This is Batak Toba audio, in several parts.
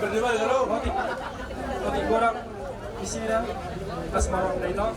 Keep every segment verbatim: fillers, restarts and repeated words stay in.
Berdua dulu, roti. Roti goreng. Di sini dah. Pas mau dari nol.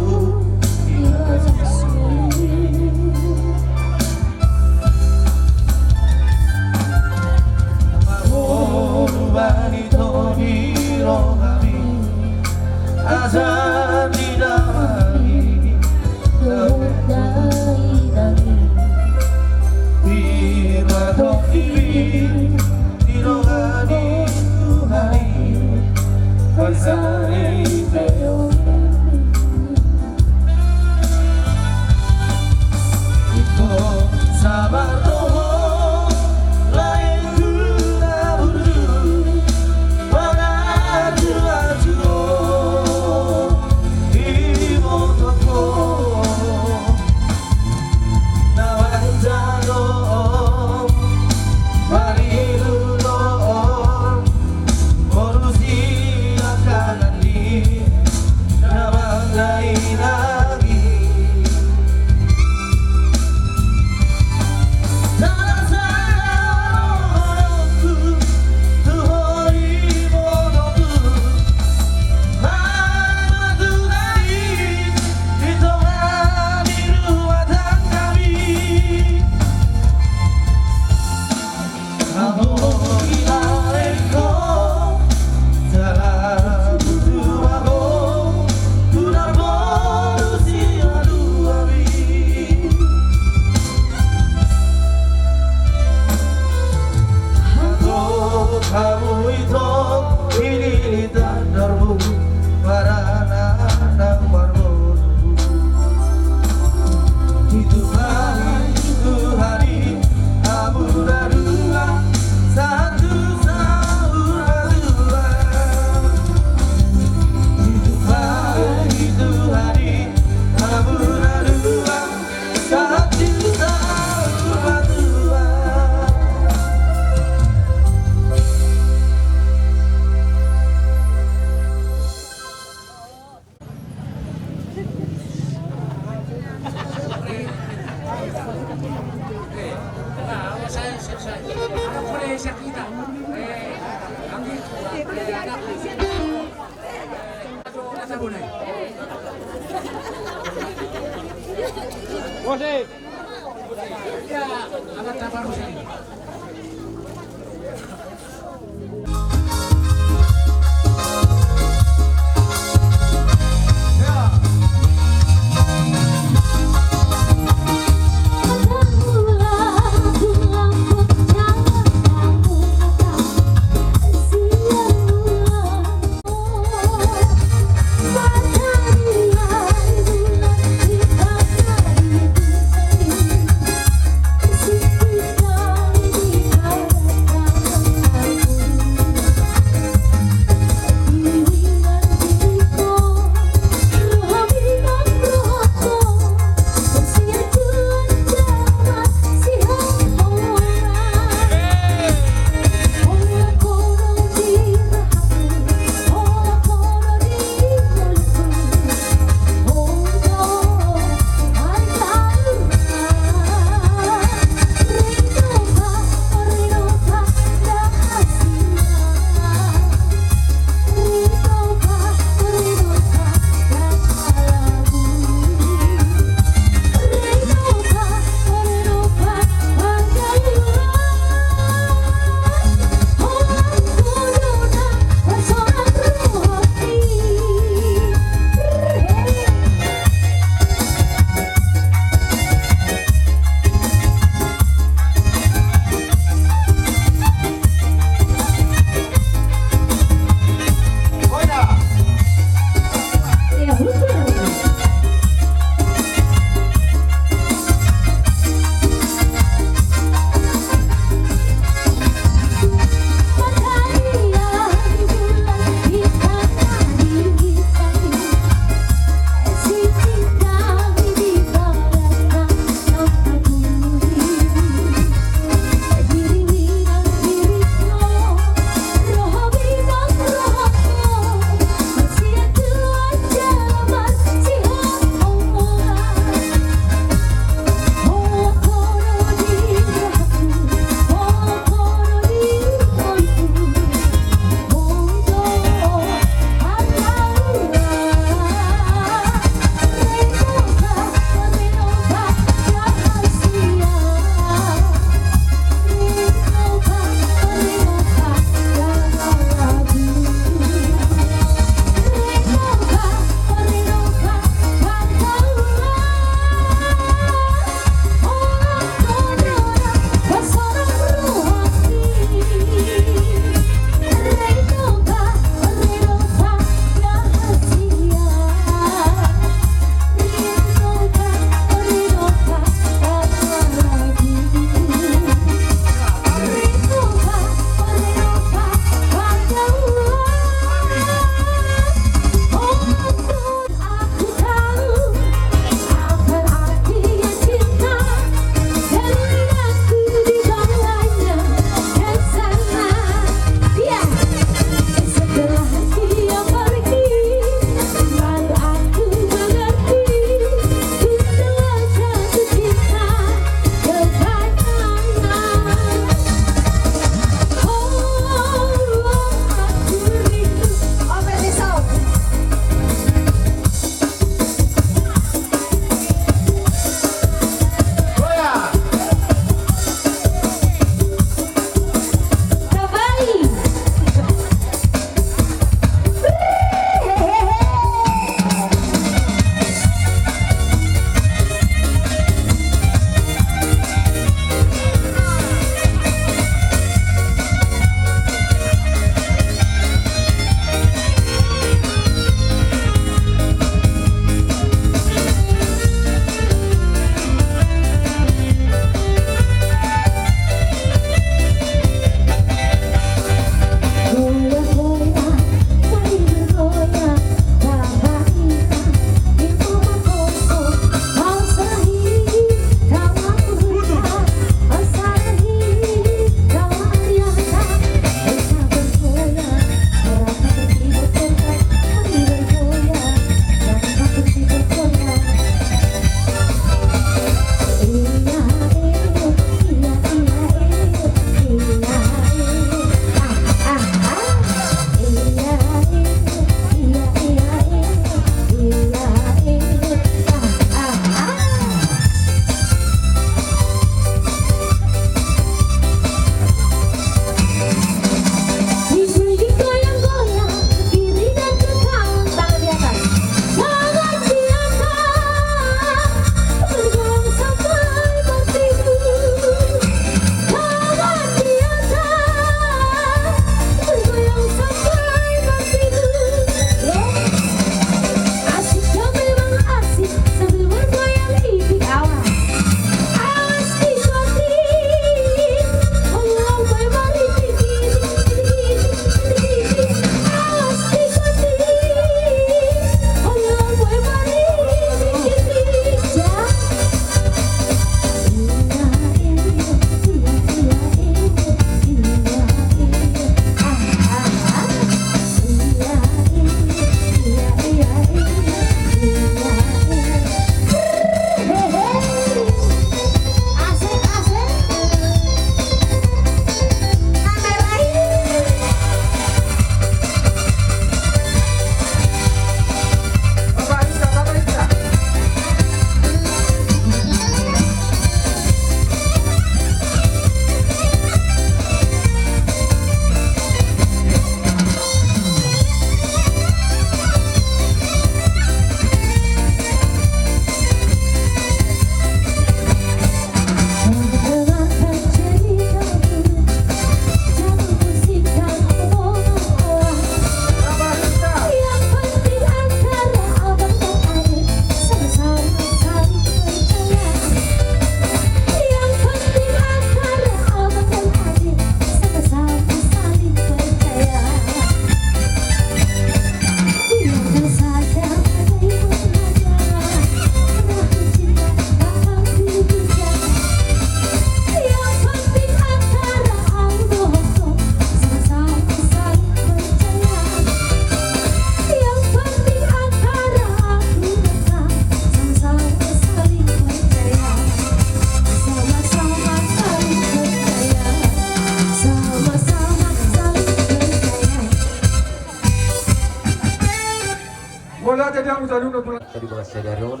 Bola jadi yang udah dulu. Tadi bola sadari on,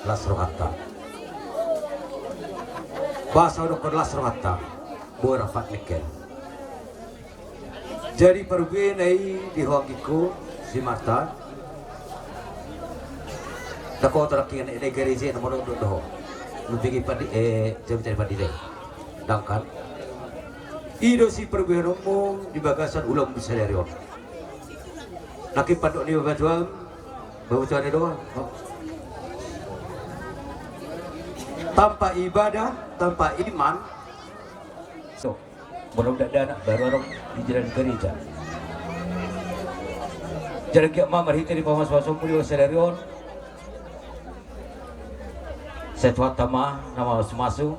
las rohanta. Bahasa udah kau las rohanta. Bola rapat niken. Jadi parbue na i di ho anggingku si Marta. Dako terakhir ni gareja na modok doho. Mempigi padi, eh, jam cari padi deh. Dangkan. I do si parbue nomung di bagasan ulaon sadari on. Nangkin pandok ni bapa tuan, bapa tuan ni doang. Tanpa ibadah, tanpa iman. So, belum ada anak baru orang di jalan gereja. Jadi giat ma marhite di pamas-pamasmu di sadari on. Sai Tuhanta ma na masu-masu.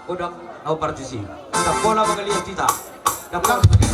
Godang na partusi. Ndang pola mangaliat hita. Ndang pola.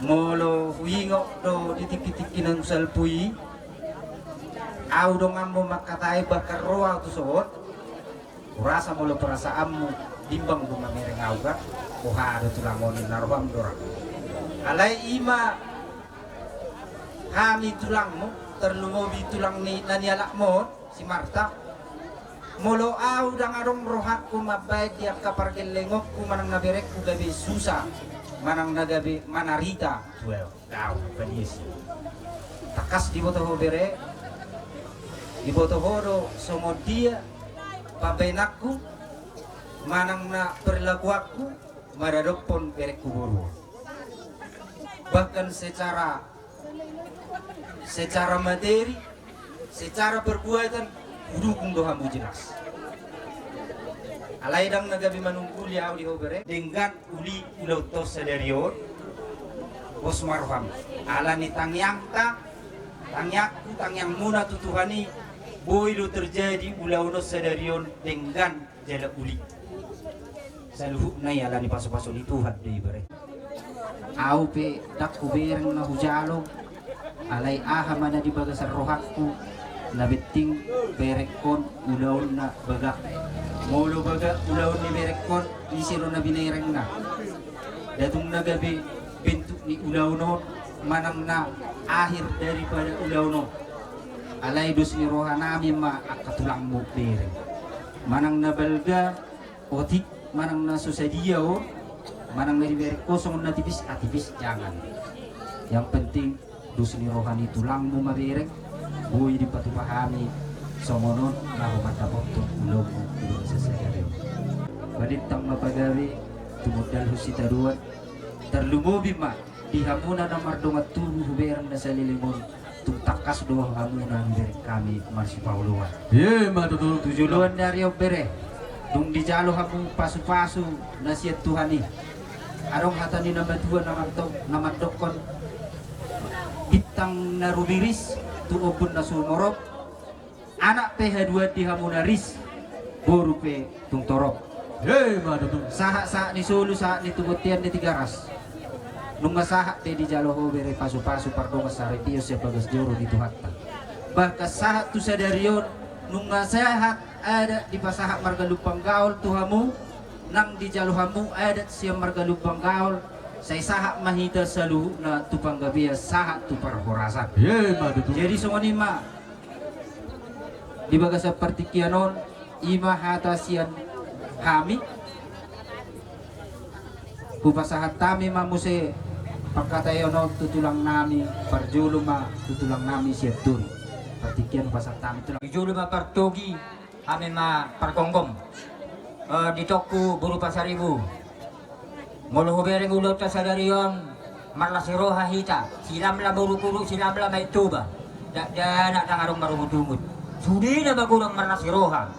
Molo huingot do di tingki-tingki na husalahi i, ahu donganmu mangkatai bahkan ro ahu tu son. Hurasa molo perasaanmu bimbang do mamereng ahu kan. Boha do tulang on, ninna roham do ra. Alai i ma hami tulangmu, tarlumobi tulang ni na nialapmu on, si Marta. Molo ahu ndang adong rohangku mambaen di angka pargellengonku manang na berengku gabe susa, manang na gabe manarita tu ahu. Daong, paniasi. Tangkas diboto ho bere, diboto ho do songon dia pambaenanku manang na perilakuanku maradophon berengku boru. Bahkan secara, secara materi, secara perbuatan, hudukung do hamu jelas. Alai ndang na gabe manungguli ahu di ho bere. Denggan uli ulaonta sadari on, pos ma roham. Alani tangiangta, tangiangku, tangiangmuna tu Tuhan i, boi do terjadi ulaon on sadari on denggan jala uli. Saluhutna i alani pasu-pasu ni Tuhan do i bere. Ahu pe ndang hubereng na hujalo, alai aha ma na di bagasan rohangku, na penting berengkon ulaonna bagak. Molo bagak ulaon ni berengkon, ise do na binerengna? Nda tung na gabe bentuk ni ulaon on manang na akhir daripada ulaon on. Alai dos ni rohanami ma angka tulangmu bere. Manang na balga otik, manang na so sadia on, manang na dibereng ho songon na tipis, ah, tipis jangan. Yang penting dos ni roha ni tulangmu ma bereng, boi dipatupa hami songon on laho mandapothon ulaonmu di bagasan sadari on. Balintang ma pagabe, tumundalhon sitadoan, tarlumobi ma di hamuna na mardongan tubu hubereng na saleleng on, tung tangkas do hamuna hubereng hami marsipaoloan. Ima tutu. Tu joloan ni ari on bere, dung dijalo hamu pasu-pasu na sian Tuhan i. Adong hata ni na matua na manto-, na mandokkon, bintang na rumiris tu ombun na sumorop, anak pe haduan di hamuna ris, boru pe tung torop. Ima tutu. Sahat-sahat ni solu, sahat ni tu bontean ni Tigaras. Nunga sahat pe dijalo ho bere pasu-pasu pardongan saripeon sian bagas joro ni Tuhanta. Bahkan sahat tu sadari on, nunga sahat adat dipasahat marga Lumban Gaol tu hamu, nang dijalo hamu adat sian marga Lumban Gaol, sai sahat ma hita saluhutna tu panggabean sahat tu parhorasan. Ima tutu. Jadi songon i ma di bagasan partingkian on, ima hata sian hami. Hupasahat hami ma muse pangkataion on tu tulang nami, parjolo ma tu tulang nami sian Turi. Partingkian hupasahat hami tulang. Di jolo ma partogi, hami ma pargomgom. Eh, di toku boru Pasaribu. Molo hubereng ulaonta sadari on, marlas ni roha hita, silamlam uruk-uruk, silamlam Aek Toba. Dakdanak ndang adong marungut-ungut. Sudena magodang marlas ni roha.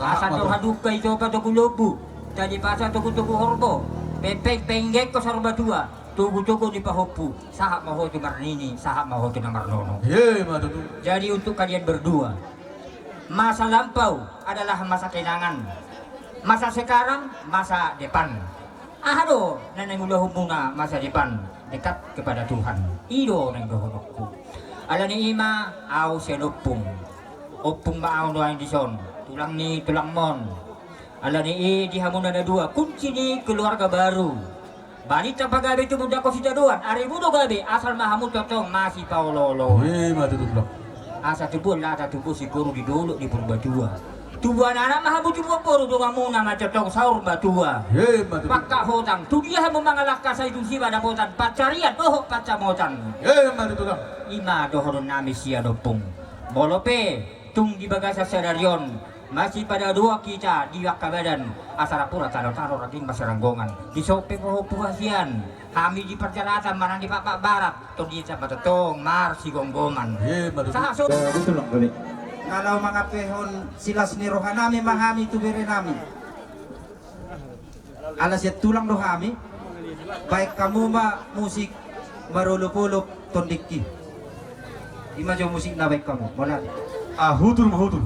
Asa torha dungka i topa togu lombu, tali pasa togu-togu horbo, pengpeng penggekhon saur matua, togu-togu ni pahompu, sahat ma ho tu marnini, sahat ma ho tu na marnono. Ima tutu. Jadi untuk kalian berdua, masa lampau adalah masa kenangan. Masa sekarang, masa depan. Aha do na naeng ulahonmuna masa depan? Dekat kepada Tuhan. I do naeng dohononku. Alani i ma ahu sian ompung. Ompung ma ahu nuaeng dison, tulang ni tulangmon. Alani i di hamuna na dua, kunci ni keluarga baru. Balintang pagabe, tumundalhon sitadoan, arimu do gabe, asal ma hamu tongtong masipaolo-oloan. Ima tutu. Asa tubuan lata tubuan siboru di dolok di Purbatua. Tubuan anak ma hamu tubuan boru, donganmuna ma tongtong saur matua. Ima tutu. Pangkat hotang, tu dia hamu mangalangka sai dung siba dapotan pansarian dohot pansamotan. Ima tutu. Ima dohonon nami sian ompung. Molo pe tung di bagasan sadari on, masipadadoan hita di angka badan, asa ra pola tano-tano rangging masaranggongan. Dison pe pahompu hasian, hami di parjalasan manang di pakpak barat, tondinta ma tongtong marsigomgoman. Ima tutu. Sahat so. Betul, Bang Doni. Kalau mangampehon silas ni roha nami ma hami tu bere nami. Ala sian tulang do hami, baen hamu ma musik marolop-olop tondingki. Ima jo musikna, baen hamu, mauliate. Ah, hutur ma hutur.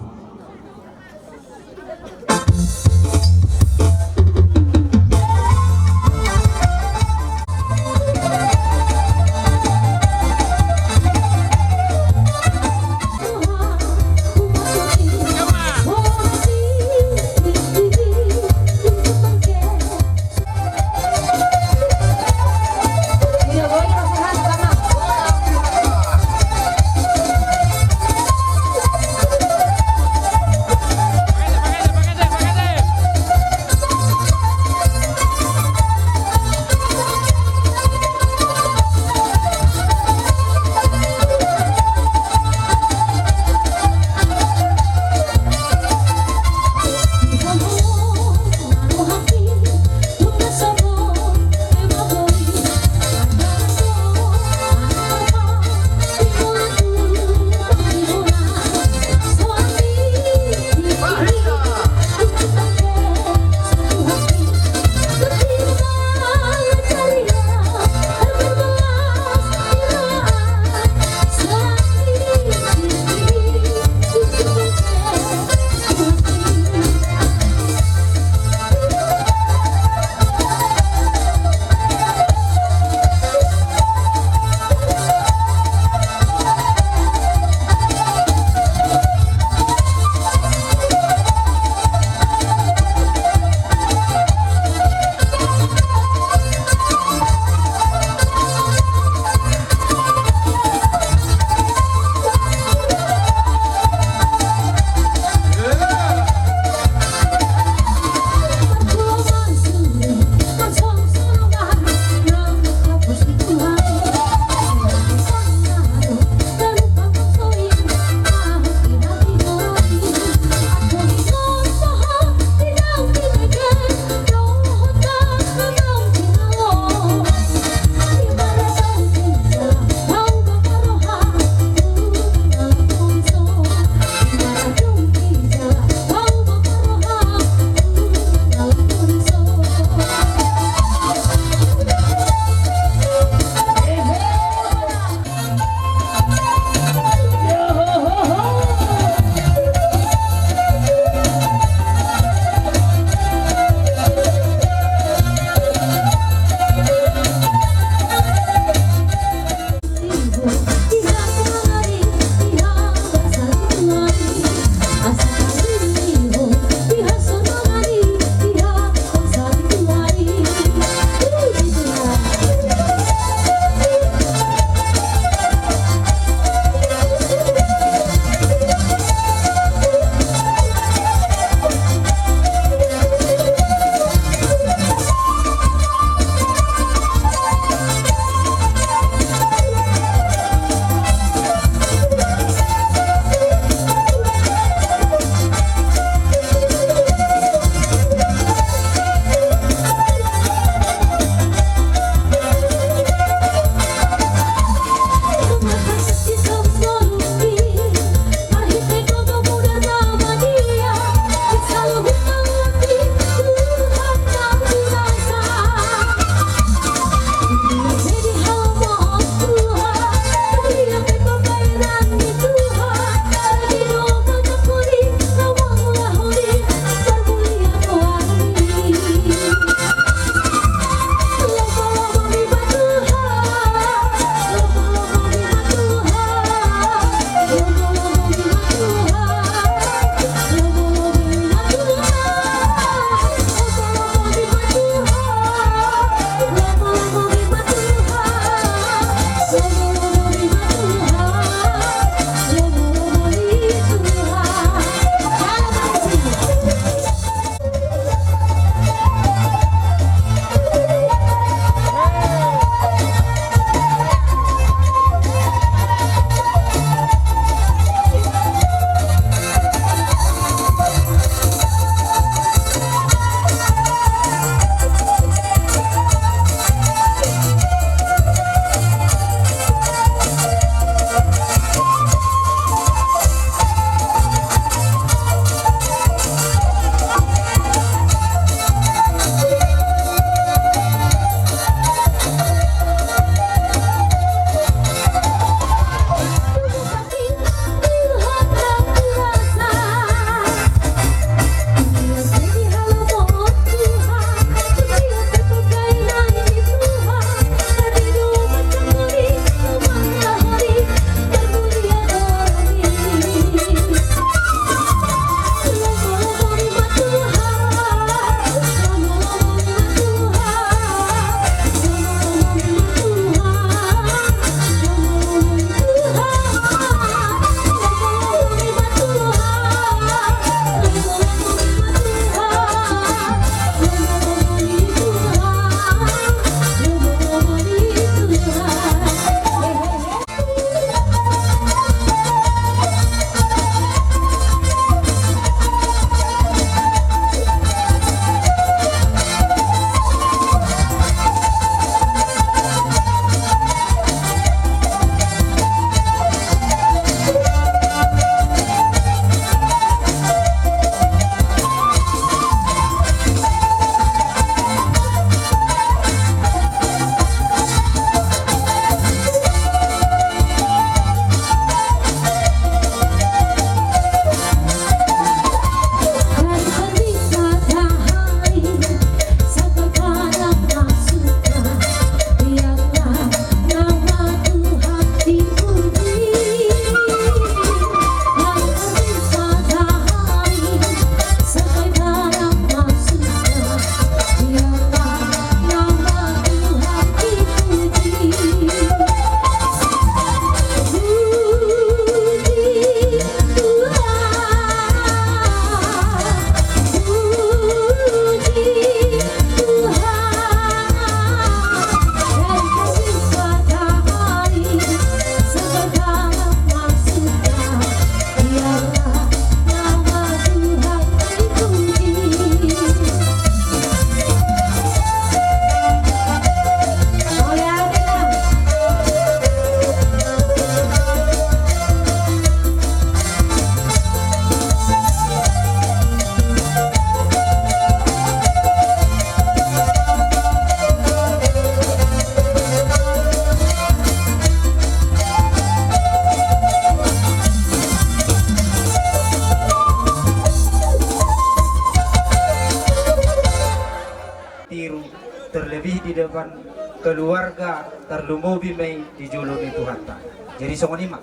Keluarga tarlumobi ma i di jolo ni Tuhanta. Jadi songon i ma.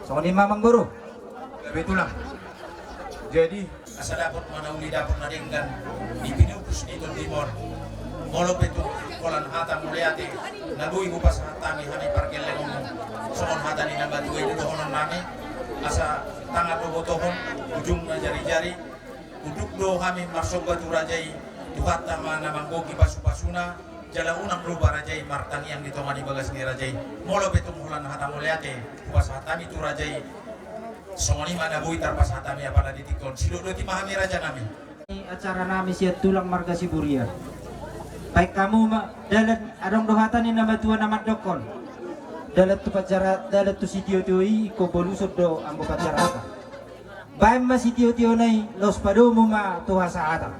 Songon i ma, Amangboru. Gabe tulang. Jadi asa dapot ma na uli, dapot na denggan di pinupus ni tondimon. Molo pe tung holan hata mauliate na boi hupasahat hami, hami pargellengonmu, songon hata ni na matua i do dohonon nami: Asa tangan do botohon, ujungna jarijari. Unduk do hami marsomba tu raja i, Tuhanta ma na manggohi pasupasuna, jala unang lupa raja i martangiang di tonga ni bagas ni raja i. Molo pe tung holan hata mauliate hupasahat hami tu raja i, songon i ma na boi tarpasahat hami apala di tingki on. Sidok doti ma hami, raja nami. Acara nami sian tulang marga Siburian. Baen hamu ma dalan, adong do hata ni na matua na mandokkon: Dalan tu panjara, dalan tu sitiotio i, ingkon boluson do anggo panjaratan. Baen ma sitiotiona i, laos padomu ma tu hasahatan.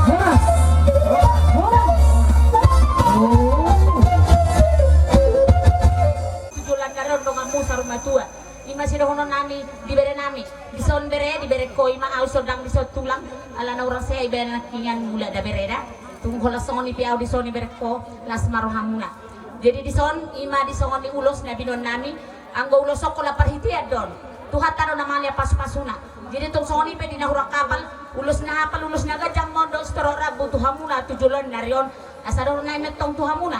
Horas. Horas. Oh. Tu joloan ni ari on donganmu saur matua. I ma sidohonon nami di bere nami. Dison bere, di berengko i ma, au so ndang dison tulang. Ala na hurang sehat ibana nangkiningan, mulak da bere da. Tung holan songon i pe au dison, i berengko, las ma rohamuna. Jadi dison, i ma di songon i ulos na binoan nami. Anggo ulos on holan parhitean do on. Tuhanta do na mangalean pasupasuna. Jadi tung songon i pe di na hurang hapal, ulos na hapal, ulos na ganjang ma on do sitorop rambu tu hamuna tu joloan ni ari on. Asa dohonon nami antong tu hamuna: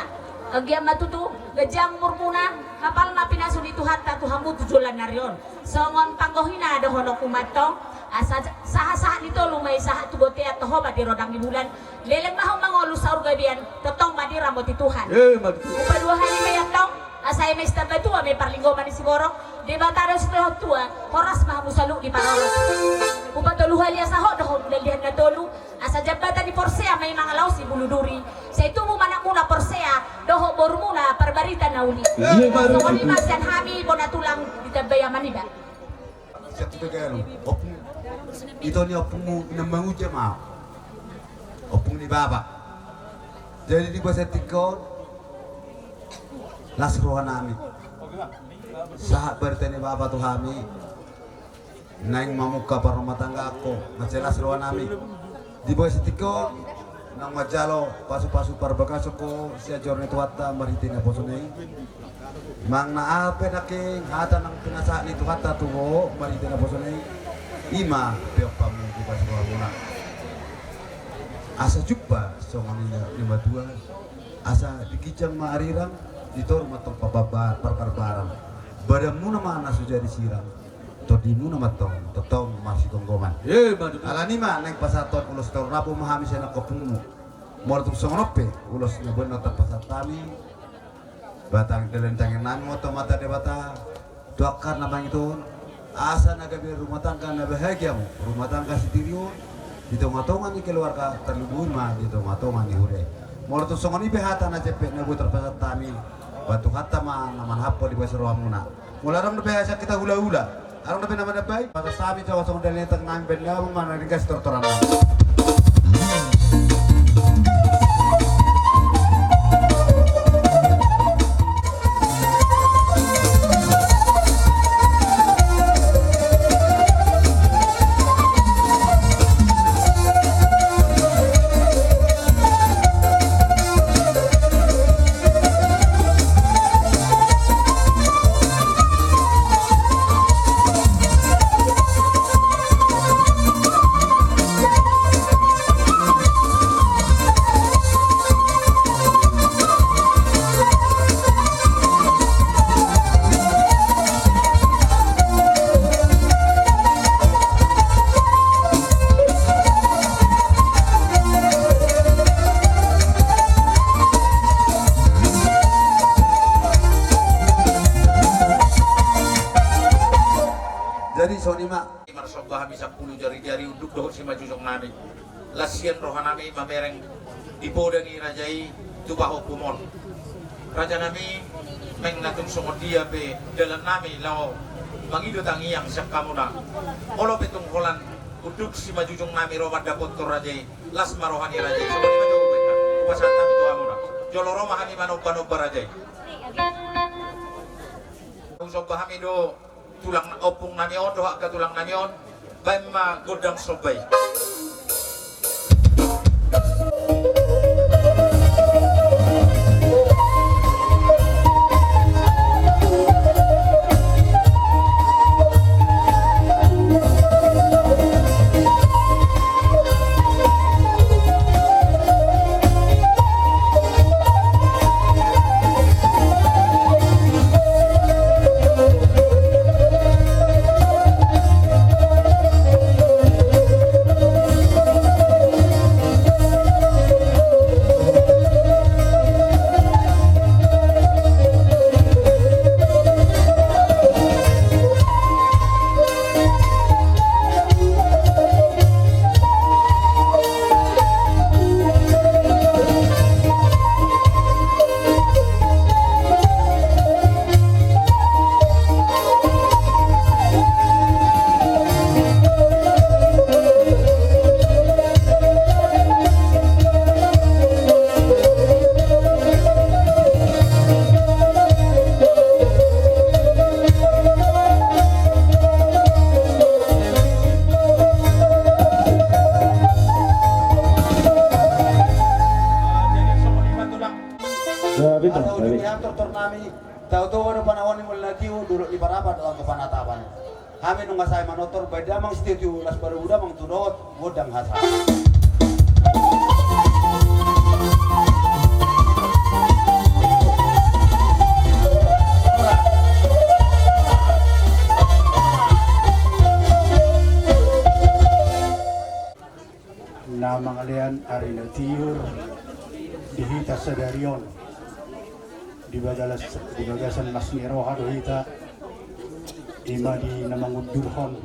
Anggiat ma tutu ganjang umurmuna, hapal ma pinasu ni Tuhanta tu hamu tu joloan ni ari on. Songon panggohina dohononku ma antong: Asa sahatsahat ni tolu ma i, sahat tu bontean, toho ma di rondang ni bulan. Leleng ma hamu mangolu saur gabean, tongtong ma diramoti Tuhan. Eh, ma tutu. Hupaduahali ma i antong: Asa eme sitamba tua ma i parlinggoman ni siborok, Debata do sitehon tua, horas ma hamu saluhut diparorot. Hupatoluhali: Asa hot do hamu dalihan na tolu, asa jambatan ni porsea ma i mangalaosi bulu duri. Sai tubu ma anakmuna porsea dohot borumuna parbarita na uli. Iya, baru. Songon i ma sian hami bona tulang di Tambai Amaniba. Siap tu tegalu. Ompung, ito ni ompungmu, Inang Manguja ma. Ompung ni bapa. Jadi di bagasan tingki on, las roha nami. Sahat barita ni bapa tu hami. Naeng mamungka parrumatanggaanku, mansai las roha nami. Di bagasan tingki on, naung manjalo pasupasu parbagason ho sian joro ni Tuhanta marhite naposona i. Manang na aha pe nangkin hata naung pinasahat ni Tuhanta tu ho marhite naposona i, i ma peompamu di bagasan rohamuna. Asa jumpa songon nidok ni na matua, asa di ginjang ma arirang, di toru ma antong parbarbaran. Badanmuna ma na so jadi sirang, tondimuna ma antong tongtong marsigomgoman. Eh, madu. Alani i ma naeng pasahathon ulos tolu rambu ma hami sian angka ompungmu. Molo tung songon on pe ulos na boi na tarpasahat hami, ba tangiang, dalan tangiang nami ma tu Amanta Debata, tu angka na pangidoan, asa na gabe rumah tangga na bahagia hamu, rumah tangga sitiri on, di tongatonga ni keluarga, tarlumobi ma di tongatonga ni huria. Molo tung songon i pe hata na jempek na boi tarpasahat hami, ba Tuhanta ma na manahap ho di bagasan rohamuna. Molo adong dope asa hita hulahula, adong dope na manambai, pasahat hami jolo songon dalan ni tangiang nami, baen damang ma na ringgas tortoran nami. Jadi songon i ma. Marsomba hami sampulu jarijari, unduk dohot simanjujung nami. Las sian roha nami mamereng di poda ni raja i tu pahompum on. Raja nami, naeng na tung songon dia pe dalan nami laho mangido tangiang sian hamuna, molo pe tung holan unduk simanjujung nami ro mandapothon raja i, las ma roha ni raja i. Songon i ma jolo hupasahat hami tu hamuna. Jolo ro ma hami manombanomba raja i. Husomba hami do tulang, ompung nami on dohot angka tulang nami on. Baen ma gondang somba i. Jadi, songon i ma tulang. Ya, betul, asa ujung ni tortor nami, tau-tau do panaon ni mulak na tio, dolok ni Parapat dohot angka panatapan. Hami nunga sae manortor, baen damang sitio-tio las parubu damang tu dohot gondang hasa. Na mangalean ari na tiur di hita sadari on, di bagasan, di bagasan las ni roha do hita, i ma di na mangundurhon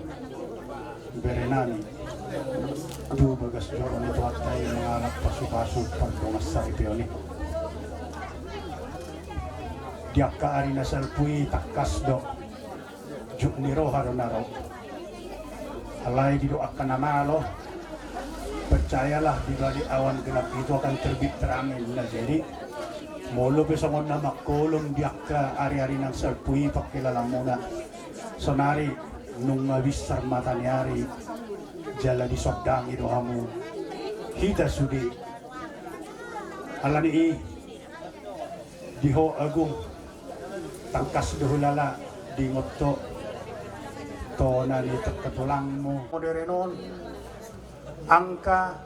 bere nami tu bagas joro ni Tuhanta i mangalap pasu-pasu pardongansaripeon i. Di angka ari na salpu i tangkas do, jut ni roha do na ro. Alai didok angka na malo, percayalah, di balik awan gelap itu akan terbit terang, ninna. Jadi, molo pe songon na mangkolom di angka ari-ari na salpu i pangkilalamuna, saonari nunga binsar mata ni ari, jala disondangi do hamu hita sude. Alani i, di ho Agung, tangkas do hulala diingot ho tona ni angka tulangmu. Modern on, angka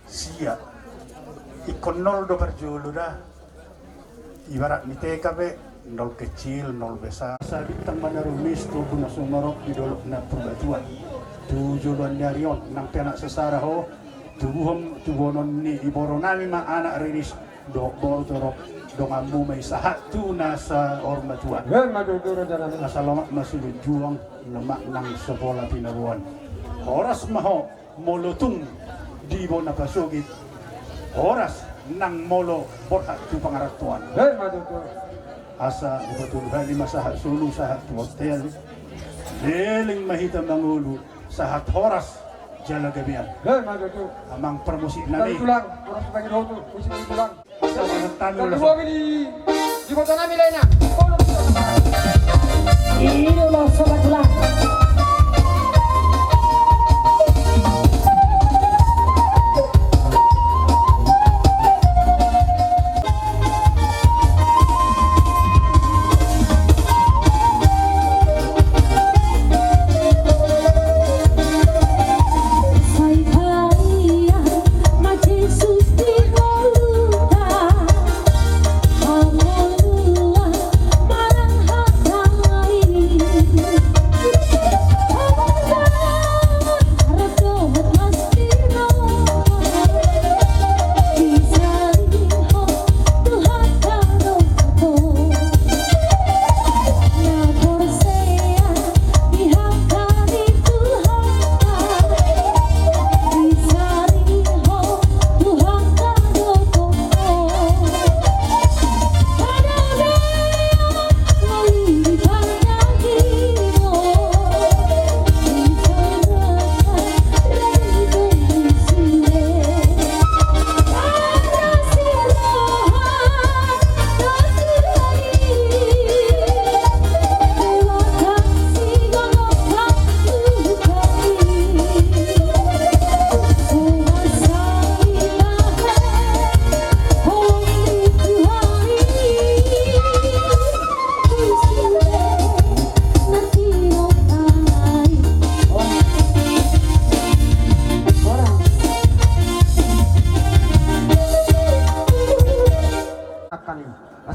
sia, ingkon nol do parjolo da. Ibarat ni T K pe, nol kecil, nol besar. Asa bintang ma na rumis, tobu na sumorop di dolok na parbatuan. Tu joloan ni ari on, nang pe anak sesara ho, tubuhon, tubuhonon ni iboru nami ma anak riris dohot boru torop, donganmu ma i sahat tu na saur matua. Asa lomak ma sulujungan, lomak nang so pola pinaboan. Horas ma ho molo tung di bona pasogit, horas nang molo borhat tu pangarantoan. Asa hupatolu hali ma sahat solu, sahat tu hotel. Leleng ma hita mangolu, sahat horas jala gabean. Amang parmusik nami. Tulang, horas bagi dohotu, musik ni tulang. Sahat hami, tulang. Di, di kota nami lainna. Ini loh, sobat tulang.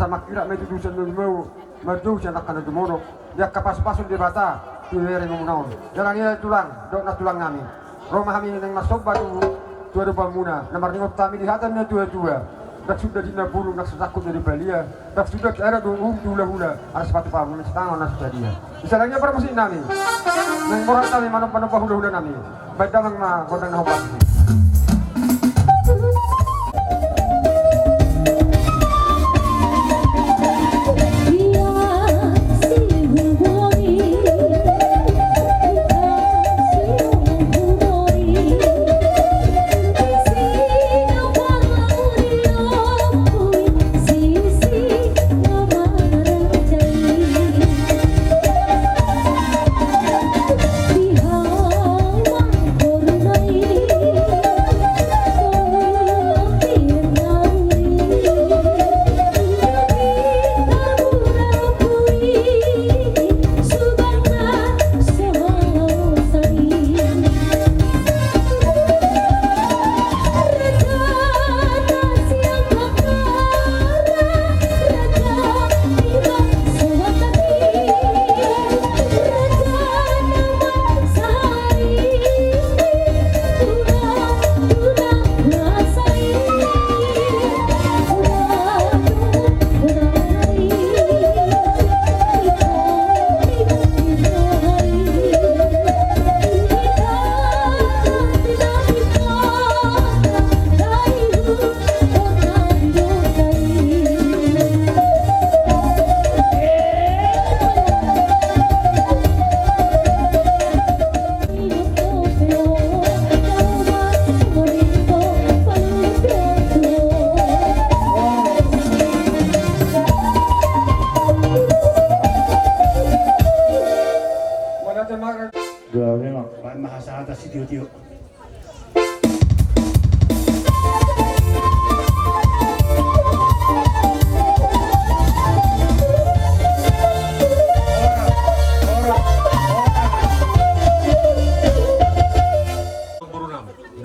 Mangkirap ma i tutusan na dumau, marjou sian angka na dumodok, di angka pasupasu ni Debata tu berengonmuna on. Jala ninna tulang, dohot nantulang nami, ro ma hami naeng marsomba tu, tu adopanmuna, na marningot hami di hata ni natuatua: Ndang suda di na bulung, ndang so sangkut na di palia, ndang suda di adat uhum di hulahula, ala sipatupaon ni sitangan na so sadia. Di sada ni parmusik nami, naeng borhat hami manomba-nomba hulahula nami. Baen damang ma gondang na hombar. Gabe ma. Baen ma hasahatan sitio-tio.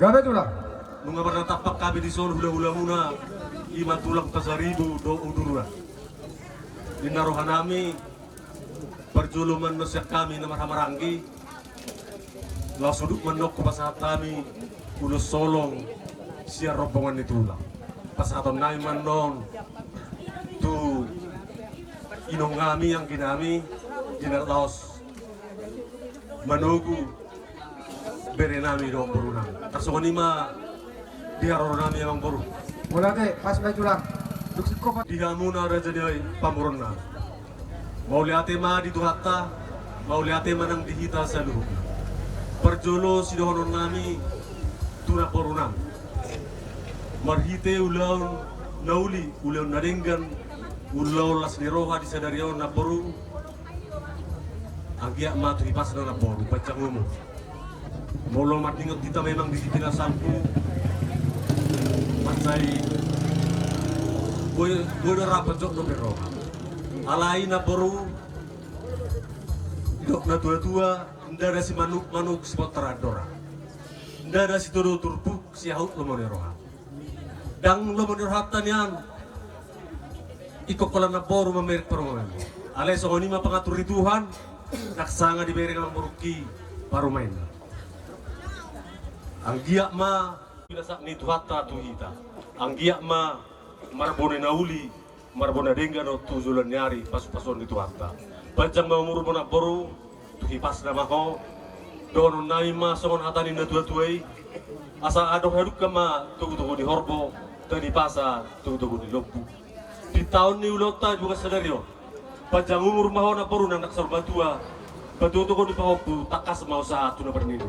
Gabe tulang. Nunga marnatampak hami dison hulahulamuna, i ma tulang Pasaribu dohot Udurura. Ninna rohanami, parjolo ma annon sian hami na marhahamaranggi, laos udut ma annon hupasahat hami ulos holong sian rombongan ni tulang. Pasahatonnami ma annon tu inongnami, angginami, di na laos manogu berenami dohot borunami. Tarsongon i ma di haroronami, amangboru. Mauliate, pas ma i tulang. Dung singkop. Di hamuna raja ni pamoruonnami, mauliate ma di Tuhanta, mauliate ma nang di hita saluhutna. Parjolo sidohononnami tu namborunami. Marhite ulaon na uli, ulaon na denggan, ulaon las ni roha di sadari on, namboru, anggiat ma tu hipasna, namboru, panjang umur. Molo marningot hita memang di hita na salpu, mansai boi, boi do rap jok dope roha. Alai, namboru, didok natuatua, ndada simanuk-manuk sipontar andora, ndada sitodo turpuk siahut lomo ni roha. Ndang lomo ni rohanta nian ingkon holan namboru mamereng parumaen. Alai songon i ma pangatur ni Tuhan, ndang sanga dibereng amangborungki parumaenna. Anggiat ma pinasahat ni Tuhanta tu hita. Anggiat ma marbona na uli, marbona denggan tu joloan ni ari, pasupasuon ni Tuhanta. Panjang ma umurmu, namboru, tu hipasna ma ho. Dohononnami ma songon hata ni natuatua i: Asa adong hadungka ma togutogu ni horbo, tandipasa togutogu ni lombu. Di taon ni ulaonta di bagasan sadari on, panjang umur ma ho, namboru, nang ndang saur matua, patogutogu ni pahompu, tangkas ma ho sahat tu na marnini.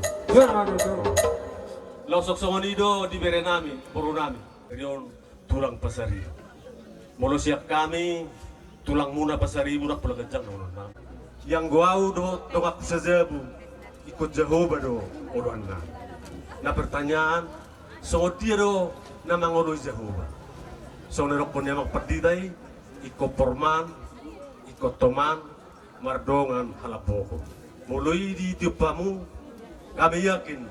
Laos songon i do di berenami, borunami, rion tulang Pasaribu. Molo sian hami, tulangmuna Pasaribu, ndang pola ganjang dohononnami. Ianggo ahu dohot donganku sajabu, ingkon Jahowa do oloannami. Na pertanyaan, songon dia do na mangoloi Jahowa? Songon na didokkon ni amang pandita i, ingkon porman, ingkon toman, mardongan halambohon. Molo i ditiop hamu, kami yakin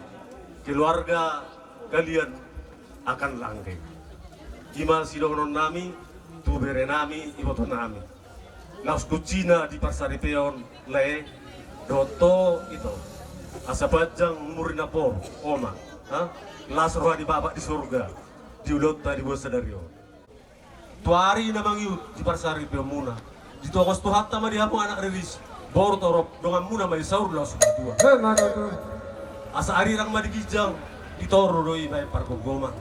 keluarga kalian akan langgeng. I ma sidohononnami, Tu berenami, ibotonami, na uskunsina di parsaripeon lae, dohot ito, asa panjang umur ni naporu, oma, ha? Las roha ni Bapak di sorga di ulaonta dibuat sadari on. Tu ari na mangihut di parsaripeonmuna, ditongos Tuhanta ma di hamu anak riris, boru torop, donganmuna ma i saur laos matua. Asa arirang ma di ginjang, di toru do i baen pargomgoman.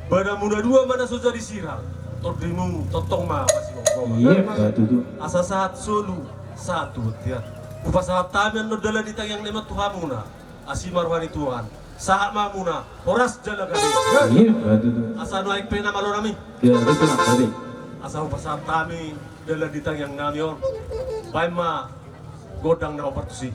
Badanmuna dua ma na so jadi sirang, tondimu tongtong ma masihomhoman. Asa sahat solu, sahat tu bontean. Hupasahat hami annon dalan ni tangiangnami on tu hamuna. Asi ma roha ni Tuhan, sahat ma hamuna, horas jala gabe. Asa nuaeng pe na malo nami, asa hupasahat hami dalan ni tangiangnami on. Baen ma gondang na opat tusi.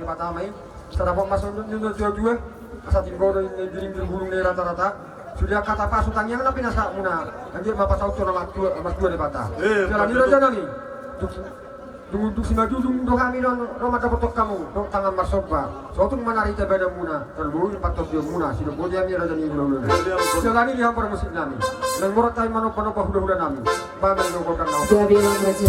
Patama i, sada pok masuk nunun tua-tua, asa tinggal di dinding di bulung di rata-rata. Sudah kata pasu tangiang na pinasahatmuna, anggiat ma pasaut tu na martua, martua Debata. Eh, jala ni raja nami. Dung, dung, dung simanjujung do hami do, do mandapothon hamu dohot tangan marsomba. Sotung ma na hita badanmuna, tarlumobi pantordionmuna, sidok boti hami raja ni hulahula nami. Jala ni di hamu parmusik nami. Naeng murah hami manomba-nomba hulahula nami. Gabe ma raja.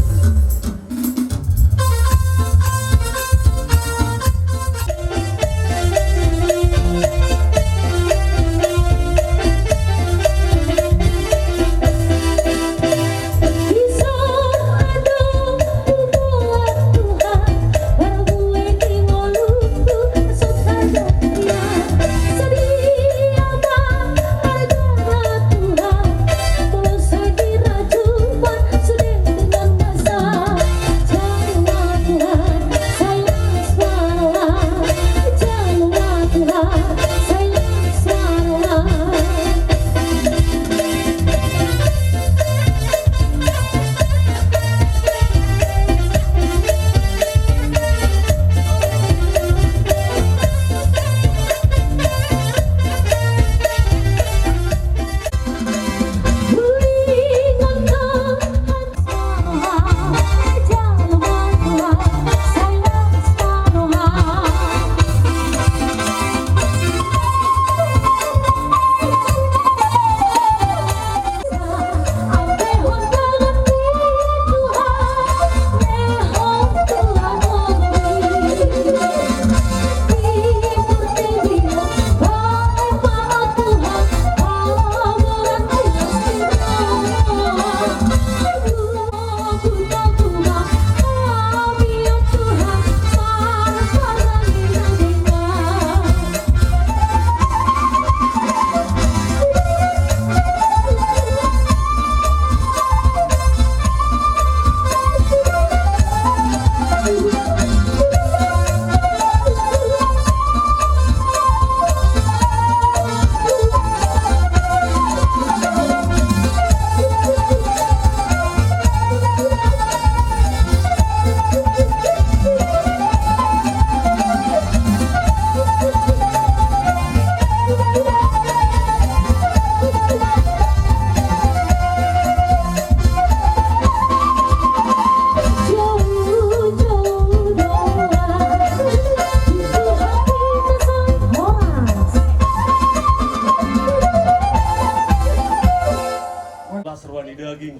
Las roha ni daging,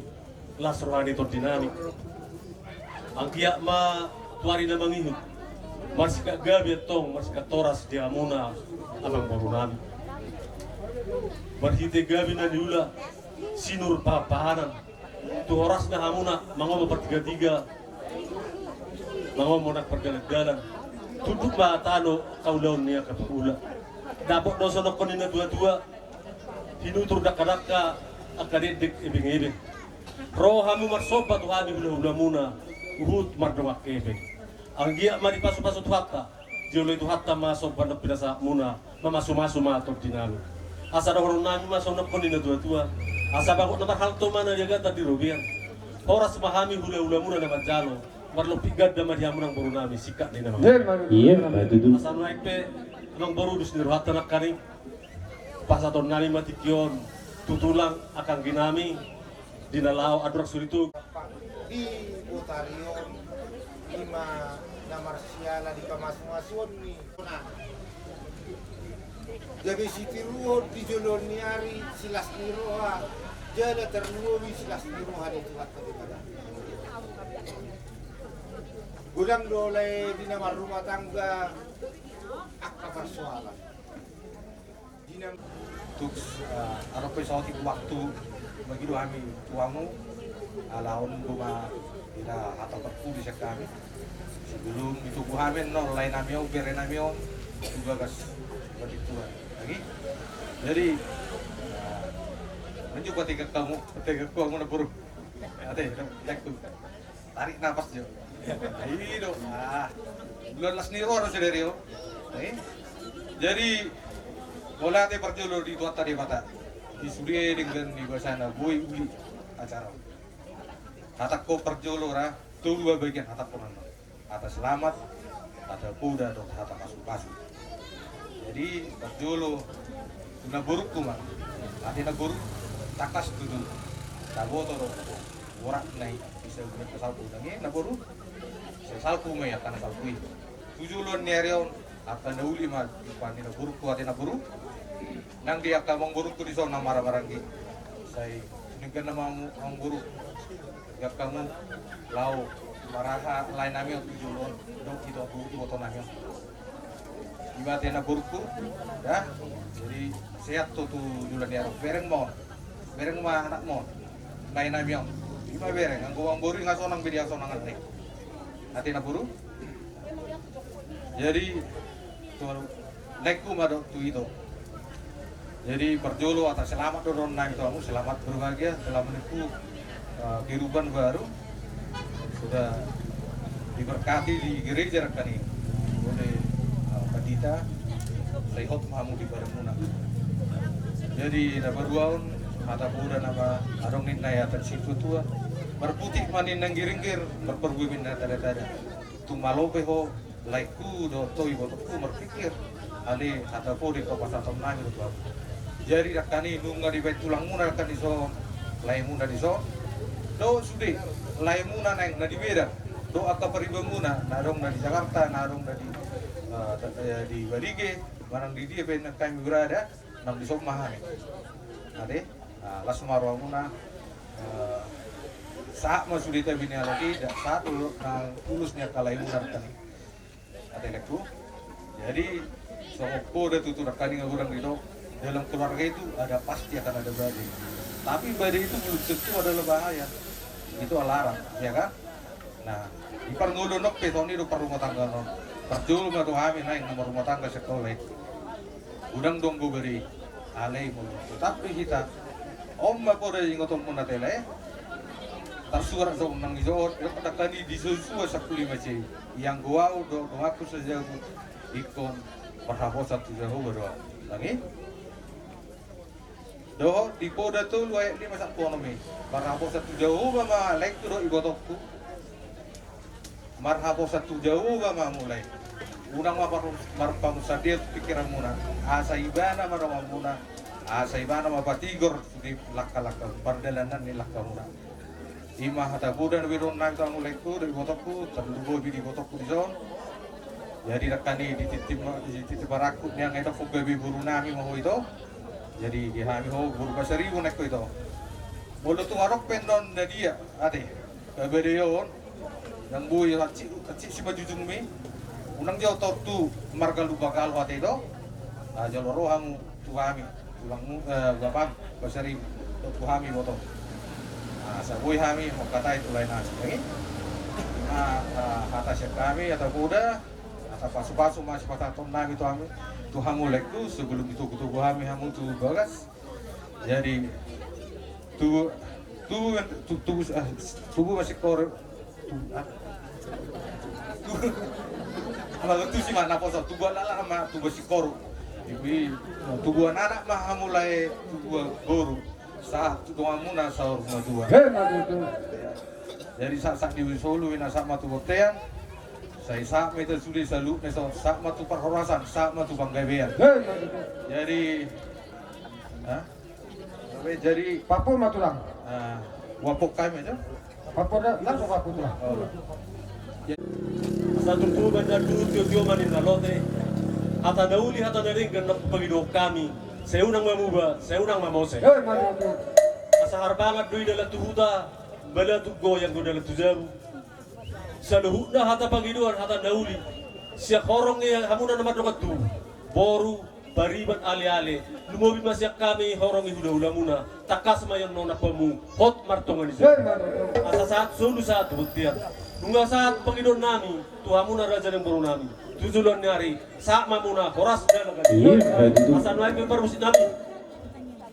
las roha ni tondi nami. Anggiat ma tu ari na mangihut marsingkat gabe antong, marsingkat horas di hamuna amangboru nami. Marhite gabe na niula, sinur pahanpahanan, tu horasna hamuna mangomo partigatiga, mangomo nang pardalandalan. Tunduk ma tano haulaon ni angka pangula. Dapot do sonangkon ni na tuatua, hinutur dangkadangka angka dekdek ebengebeng. Ro hamu marsomba tu hami hulahulamuna, huhut mardongan hepeng. Anggiat ma dipasupasu Tuhanta, dioloi Tuhanta ma somba na pinasahatmuna, mamasumasu ma tondi nami. Asa dohonon nami ma sonangkon ni na tuatua, asa bagot na marhalto ma na niagatan di robean. Horas ma hami hulahulamuna na manjalo, marlompit ganda ma di hamu amangboru nami, singkat ni na mangihut. Iya, betul. Asa nuaeng pe amangboru, dos ni rohanta nangkaning, pasahaton nami ma tingki on tu tulang angka anggi nami di na laho andorang soritu. Di botari on, i ma na marsiala di pamasumasuon ni. Gabe sitiruon di joloan ni ari, silas ni roha, jala tarlumobi silas ni roha di Tuhanta Debata. Godang do lae di na marrumah tangga angka parsoalan. Tuk, eh, adong pe saotik waktu bagi do hami tu hamu, ala on do ma di na hata parpudi sian hami. Sebelum ditogu hami annon lae nami on, bere nami on, tu bagas bagi Tuhan. Lagi? Jadi, eh, manjou pategang hamu, pategang hamu na boru. Ate, jak tu. Tarik napas jo. I do. Ah. Bulan las ni roha do sadari on. Eh? Jadi, mauliate parjolo di Tuhanta Debata. Di sude denggan ni basana boi uli acara. Hatangkon parjolo ra, tolu bagian hatangkon annon. Hata selamat, hata poda dohot hata pasupasu. Jadi parjolo tu namborungku ma, ate namboru, tangkas tutu taboto do boratna i, bisa bulan ke salpu nang i namboru. Sai salpu ma i, angka na salpu i tu joloan ni ari on. Angka na uli ma, rupani namborungku, ate namboru. Nang di angka amangborungku dison na marhahamaranggi, sai denggan nama amangboru, di angka hamu laho maraha lae nami on tu jolo on, dohot ito, iboto nami on. Ima ate namborungku, da. Jadi sehat ho tu joloan ni ari on. Bereng ma on, bereng ma anakmu on, lae nami on. Ima bereng, anggo amangboru i nga sonang be dia, sonang ate. Ate namboru. Jadi tu laengku ma dohot tu ito. Jadi parjolo hata selamat do dohonon nami tu hamu, selamat berbahagia dalam menempuh, eh, kehidupan baru. Sudah diberkati di gereja nangkin i oleh, eh, pandita, sai hot ma hamu di badanmuna. Jadi na paduahon, hata poda nama adong ninna i hata ni situatua: Marputik ma ninna anggiringgir, marparbue ma ninna tadatada. Tung malo pe ho, laengku dohot ho ibotongku, marpikir ale hata poda i pasahaton nami do tu hamu. Jadi nangkin i nunga dibaen tulangmuna nangkin dison laemuna dison, dohot sude laemuna naeng na di Medan, dohot angka paribanmuna na adong na di Jakarta, na adong na di, eh, di Balige, manang di dia pe nangkin hami berada, nang dison ma hami. Ate, ah, las ma rohamuna, eh, sahat ma sude tabi ni halak i, da, sahat do nang ulos ni angka laemuna nangkin i. Ate laengku. Jadi songon poda tutu nangkin i, nga godang didok, dalam keluarga itu ada pasti akan ada badai. Tapi badai itu belum tentu adalah bahaya. Itu alarm, ya kan? Nah, di parngoluon on pe songon i do parrumatanggaon on. Parjolo ma tu hami naeng na marrumatangga sian holan i. Godang do anggo badai, alai molo tetap do hita on ma poda ingotonmuna ate lae, tarsurat songon nang ijo on, didok nangkin i di Josua sampulu lima C, ianggo ahu dohot donganku sajabu ingkon marhaposan tu Jahowa do ahu. Nang i. Dohot di Poda tolu ayat lima sampulu onom i: Marhaposan tu Jahowa ma laengku dohot ibotongku. Marhaposan tu Jahowa ma hamu lae. Unang ma mar-, marpamusandaion tu pingkiranmuna, asa Ibana ma donganmuna, asa Ibana ma patigor di langka-langka, pardalanan ni langkamuna. Ima hata poda na binoan nami tu hamu laengku dohot ibotongku, tarlumobi di ibotongku dison. Jadi nangkin i dititip ma-, dititip marangkup nian, nga i dohot gabe boru nami ma ho ito. Jadi di hami ho boru Pasaribu nangkin ho ito. Molo tung adong pe annon na dia, ate, pabadaion, nang boi hansit, hansit simanjujungmi, unang jolo tortu margalu-bagalu ate do. Ah, jolo ro hamu tu hami, tulangmu, eh, bapam, Pasaribu, dohot tu hami ibotong. Ah, asa boi hami mangkatai tu lae nami. Jadi, ah, ah, hata sian hami, hata poda, hata pasu-pasu ma sipasahaton nami tu hami, tu hamu laengku, sebelum ditogu-togu hami hamu tu bagas. Jadi tubu, tubu, tu-, tubu, ah, tubu ma singkoru. Tu-, ah. Tubu, ala tusi ma naposo, tubuan anak ma tubuan singkoru. Jadi tubuan anak ma hamu lae, tubuan boru, sahat tu donganmuna saur matua. Emma tutu. Jadi sahat, sahat di solu i na sahat ma tu bontean. Sai sahat ma hita sude saluhutna, sahat ma tu parhorasan, sahat ma tu panggabean. Emma tutu. Jadi, hah? Jadi papu ma tulang. Ah, papu hami aja. Papu da, langsung papu tulang. Oh. Asa tutu banda tu tio-tio ma ninna lote. Hata na uli, hata na denggan na hupangidohon hami. Sai unang ma muba, sai unang ma mose. Emma tutu. Asa harbangan do i dalan tu huta, mbalu tu goyang do dalan tu jabu. Saluhutna hata pangidoan, hata na uli sian horong ni hamuna na mardongan tubu, boru, pariban, ale-ale, lumobi ma sian hami horong ni hula-hulamuna, tangkas ma i annon nampamu hot martonga ni jabu. Asa sahat solu sahat tu bontean. Nunga sahat pangidoan nami tu hamuna raja nang boru nami tu joloan ni ari, sahat ma hamuna horas jala gabe. Asa nuaeng pe parmusik nami.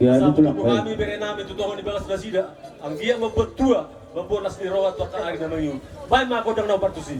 Asa tubu hami bere nami tu tonga ni bagas nasida, anggiat mambuat tua, mambuat las ni roha tu angka ari na mangihut. Baen ma gondang na hombar tusi.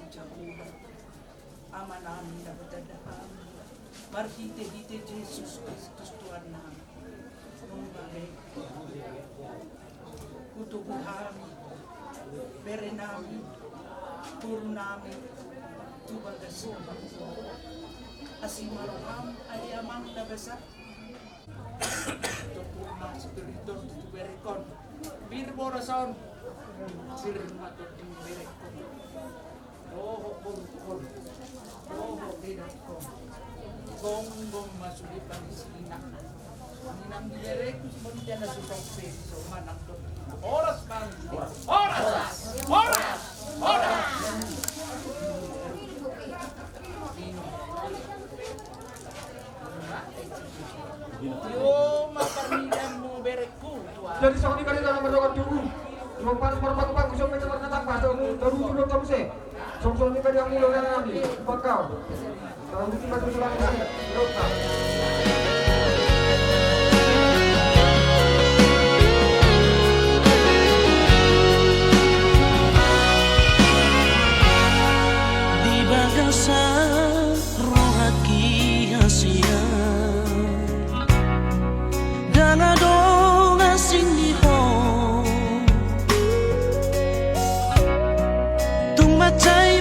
Jahowa, Amanami na martanda hami, marhitehite Jesus Kristus Tuhannami, nunga be hutogu hami berenami, borunami tu bagas Ho. Asi ma roham, ale Amang na basa. Topuk ma spiritu tu berekon. Pir boras on. Pir ma topuk berekon. Dohot borukon. Dohot berekon. Gonggong ma sude pangisina. Inang di berekon, mon jana susok pe so manang topuk. Horas, Bang. Horas. Horas. Horas. Jadi songon i ma di dalam merdeka tubuh. Cuma panas marpaku-paku, songon i ma di dalam pas, tahu, tahu, tahu, tahu, tahu, songon i ma di dalam merdeka tubuh. Tahu, tahu, tahu, tahu, tahu. Di bagasan rohangki hasian, ndang adong asing di Ho. Tung mansai